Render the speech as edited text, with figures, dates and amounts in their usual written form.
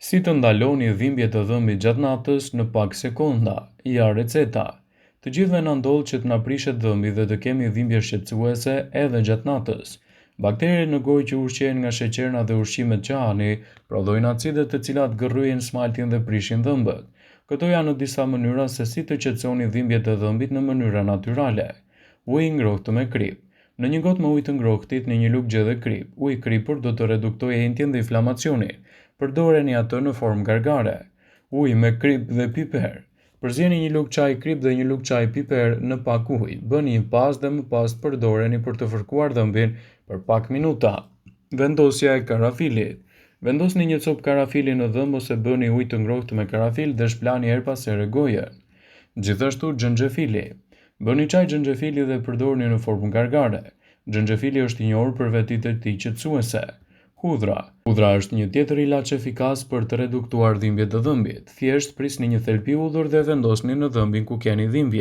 Si të ndaloni dhimbjet e dhëmbit gjatë natës në pak sekonda? Ja receta. Të gjithëve na ndodh që të na prishet dhëmbi dhe të kemi dhimbje shqetësuese edhe gjatë natës. Bakteret në gojë që ushqehen nga sheqerna dhe ushqimet që hani, prodhojnë acide të cilat gërryejnë smaltin dhe prishin dhëmbët. Këto janë disa mënyra se si të qetësoni dhimbjet e dhëmbit në mënyra natyrale. Ujë i ngrohtë me kripë. Në një gotë me ujë të ngrohtë hidhni një lugë gjelle kripë. Uji i kripur do të reduktojë enjtjen dhe inflamacionin. Përdoreni atë në formë gargare. Ujë me kripë dhe piper. Përzieni një lugë çaji kripë dhe një lugë çaji piper në pak ujë. Bëni një pastë dhe më pas përdoreni për të fërkuar dhëmbin për pak minuta. Vendosja e karafilit. Vendosni një copë karafili në dhëmbë ose bëni ujë të ngrohtë me karafil dhe shplani herë pas here gojën. Gjithashtu xhenxhefili. Bëni çaj xhenxhefili dhe përdorni në formë gargare. Xhenxhefili është i njohur për vetitë e tij qetësuese. Hudhra. Hudhra është një tjetër ilaç efikas për të reduktuar dhimbjet e dhëmbit. Thjesht prisni një thelpi hudhër dhe vendosni në dhëmbin ku keni dhimbje.